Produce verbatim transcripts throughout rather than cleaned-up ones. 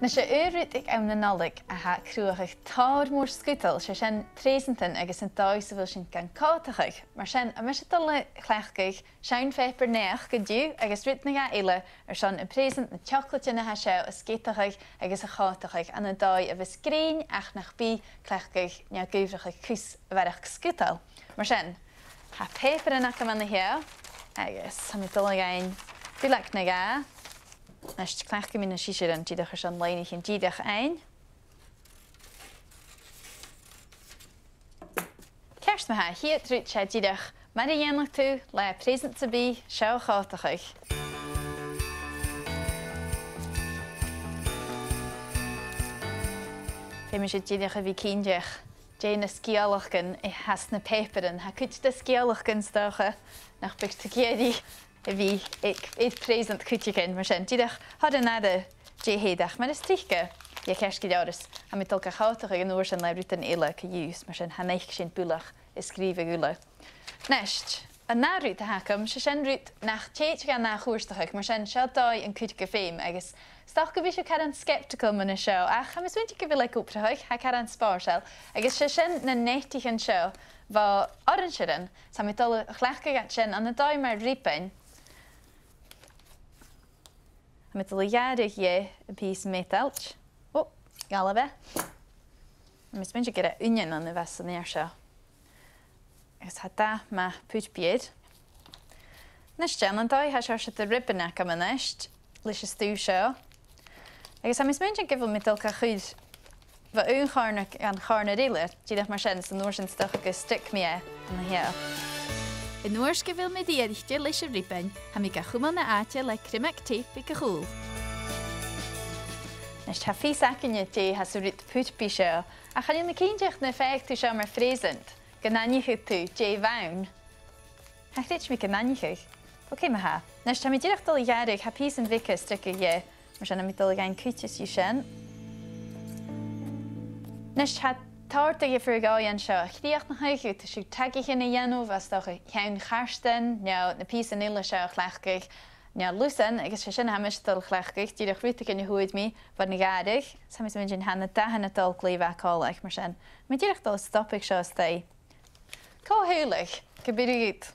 Nise, aon rud aig àm na Nollaig a tha a' cruthachadh tòrr mòr sgudal, 's e sin preusantan agus an dòigh sa bheil sinn gan còmhdachadh. Mar sin, tha mise a' dol a chleachdadh seann phàipear-naidheachd an-diugh agus rud no dhà eile airson am preusantan, na teoclaidean a tha seo a sgeadachadh agus a chòmhdachadh ann an dòigh a bhios grinn ach nach bi a' cleachdadh no a' cuibhreachadh cus a bharrachd sgudal. Mar sin, tha pàipearan agam an-seo, agus tha mi a' dol a dh'fhaighinn buileag no dhà. Nise, cleachdaidh mi na siosairean dìreach airson loidhnichean dìreach fhaighinn. Ceart ma-thà, a' chiad rud, 's e dìreach mar a dhèanadh tu le preusantan sam bith, seo a chòmhdachadh. Feumaidh sinn dìreach a bhith cinnteach dè na sgeulachdan a th' anns na pàipearan. Tha cuid de sgeulachdan, 's dòcha, nach biodh tu ag iarraidh a bhith aig, aig preusantan cuideigin, mar sin. Dìreach thoir an aire dè th' ann, ach mar as trice, tha e ceart gu leòr, is tha mi a' dol ga chòmhdachadh an uair sin le rudan eile co-dhiù, mar sin chan fhaic sinn buileach a' sgrìobhadh uile. Nise, an ath rud a th' agam, 's e sin rud nach tèid dhan ath-chuairteachadh, mar sin seo dòigh an cuir gu feum, agus 's dòcha gum bi sibh caran sceptical mun a seo, ach tha mi a' smaointinn gu bheil e ag obrachadh, tha e caran spòrsail, agus 's e sin na neataichean seo bho orainsearan. Tha mi a' dol a chleachdadh iad sin ann an dòigh mar ribean. Tha mi a' dol a ghearradh dheth am pìos meatailt. Ò, dh'fhalbh e. Tha mi a' smaointinn gur e uinnean a bhios san fhear seo. Agus tha dath math purpaidh air. Nise, dèan an dòigh, tha seòrsa de ribean agam a-nis leis an stuth seo. Agus tha mi a' smaointinn gu bheil mi a' dol ga chur bho aon chòrnair gu còrnair eile, dìreach mar sin, 's an uair sin 's dòcha gun stic mi e an-seo. An uair 's gu bheil mi dìreach leis an ribean, tha mi ga chumail na àite le criomag teip aig a' chùl. Nise, tha fios againne dè tha san rud purpaidh seo, ach chan eil mi cinnteach nam faigheadh tu seo mar phreusantan, gun aithnicheadh tu dè bh' ann. Cha chreid mi gun aithnicheadh. Ò, cò aig a tha? Nise, tha mi dìreach a' dol a ghearradh, tha pìosan beaga a' steigeadh dheth, mar sin tha mi a' dol a dh'fhaighinn cuid dhiubh sin. Nise, tha tòrr de dhiofar dhòighean seo a chrìochnachadh, tha sibh taighean a' dèanamh, 's dòcha ceann-chartanaich, no na pìosan eile seo a chleachdadh, no lusan, agus 's e sin a tha mise a' dol a chleachdadh, dìreach rudeigin a fhuair mi bhon ghàrradh, 's tha mi a' smaointinn tha na dathan a' dol glè mhath còmhla, mar sin tha mi dìreach a' dol a stopadh seo a-staigh. Cò shaoileadh gum b' urrainn dhut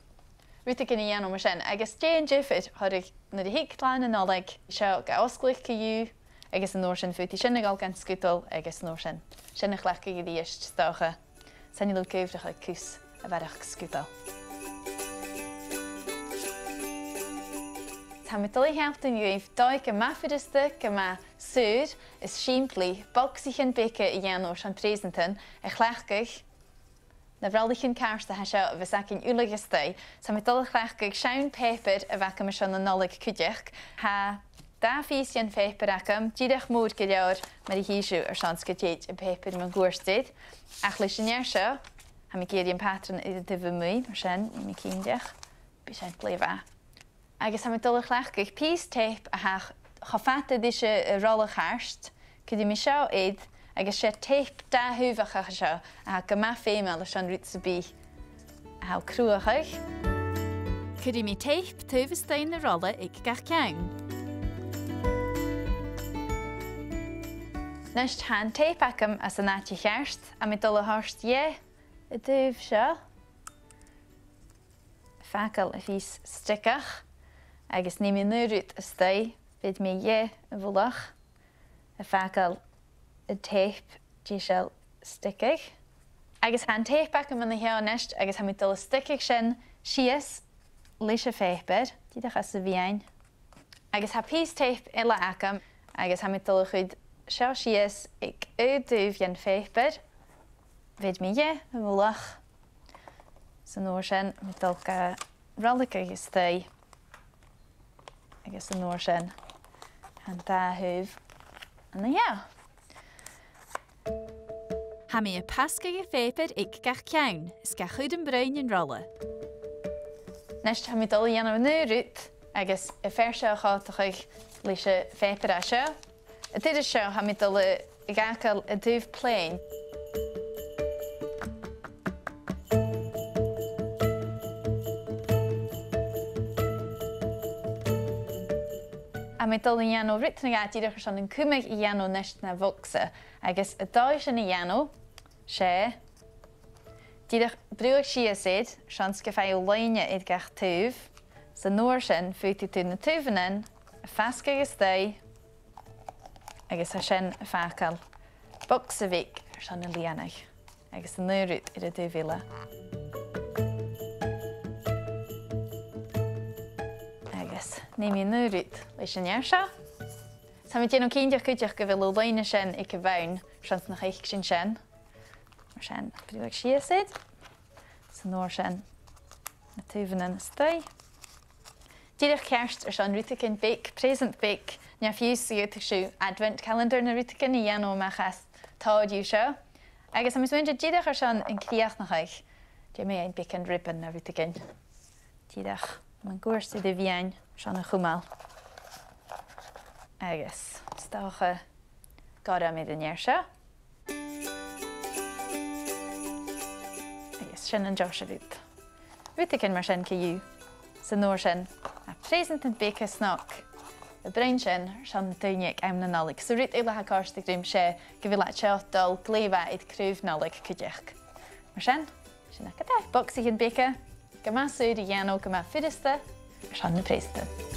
rudeigin a dhèanamh mar sin, agus dè an diofar a th' ann nuair a thig Latha na Nollaig seo ga fhosgladh co-dhiù, agus an uair sin faodaidh sin a dhol dhan sgudal, agus an uair sin sin a chleachdadh a-rithist, 's dòcha. 'S ann a bhios tu a' cuibhreachadh cus a bharrachd sgudal. Tha mi a' dol a shealltainn dhuibh dòigh gu math furasta, gu math saor is sìmplidh, bogsaichean beaga a dhèanamh airson preusantan, a chleachdadh na rollaichean ceart a tha seo a bhios againn uile a-staigh. Tha mi a' dol a chleachdadh seann phàipear a bh' agam airson na Nollaig cuideachd. Tha dà phìos dhen phàipear agam, dìreach mòr gu leòr mar a chì sibh, airson 's gun tèid am pàipear mun cuairt air. Ach leis an fhear seo, tha mi ag iarraidh am pàtran air an taobh a-muigh, mar sin, nì mi cinnteach. Bidh sin glè mhath. Agus tha mi a' dol a chleachdadh pìos teip a tha cho fada ris an rolla cheart, cuiridh mi seo air, agus 's e teip dà-thaobhach a tha seo, a tha gu math feumail airson rud sam bith a tha cruaidh. Cuiridh mi teip taobh a-staigh na rolla aig gach ceann. Nise, tha an teip agam anns an àite cheart, tha mi a' dol a thoirt dheth an taobh seo. Fàgail am pìos steigeadh, agus nì mi an aon rud a-staigh, bheir mi dheth a mhullach, a' fàgail an teip deiseil steigeadh. Agus tha an teip agam an-seo a-nis, agus tha mi a' dol a steigeadh sin sìos leis a' phàipear, dìreach anns a' mheadhan. Agus tha pìos teip eile agam, agus tha mi a' dol a chur seo sìos aig aon taobh dhen phàipear. Bheir mi dheth a mhullach. 'S an uair sin, tha mi a' dol ga roiligeadh a-staigh. Agus an uair sin, an dà thaobh an-seo. Tha mi a' pasgadh a' phàipeir aig gach ceann, is ga chur am broinn an rolla. Nise, tha mi a' dol a dhèanamh an aon rud, agus am fear seo a chòmhdachadh leis a' phàipear a tha seo. An turas seo, tha mi a' dol a dh'fhàgail an taobh plèan. tha mi a' dol a dhèanamh rud no dhà dìreach airson an cumadh a dhèanamh a-nis na bhogsa. Agus an dòigh sin a dhèanamh, 's e dìreach brùthadh sìos air, airson 's gum faigh thu loidhne air gach taobh. 'S an uair sin, faodaidh tu na taobhan a' fasgadh a-staigh, agus tha sin a' fàgail bogsa bheag airson a lìonadh. Agus an aon rud air an taobh eile. Agus nì mi an aon rud leis an fhear seo. Tha mi a' dèanamh cinnteach cuideachd gu bheil an loidhne sin aig a' bhonn, airson nach fhaic sinn sin. Mar sin, brùthadh sìos air. 'S an uair sin, na taobhan a-staigh. Dìreach ceart airson rudeigin beag, preusant beag, no fiù 's a dh'fhaodadh sibh advent calendar no rudeigin a dhèanamh a-mach às tòrr dhiubh seo. Agus tha mi a' smaointinn dìreach airson an crìochnachadh, dè mu dheidhinn beagan ribbon no rudeigin. Dìreach mun cuairt air a' mheadhan airson a chumail. Agus 's dòcha gorm air an fhear seo. Agus sin an deoch-sa rud. Rudeigin mar sin co-dhiù. 'S an uair sin, tha preusant beag snog a' bruidhinn sin airson na daoine aig àm na Nollaig. So rud eile a tha a' còrdadh rium, 's e gu bheil iad seo a' dol glè mhath air craobh Nollaig cuideachd. Mar sin, sin agad e, bogsaichean beaga, gu math saor a dhèanamh, gu math furasta, airson na preusanta.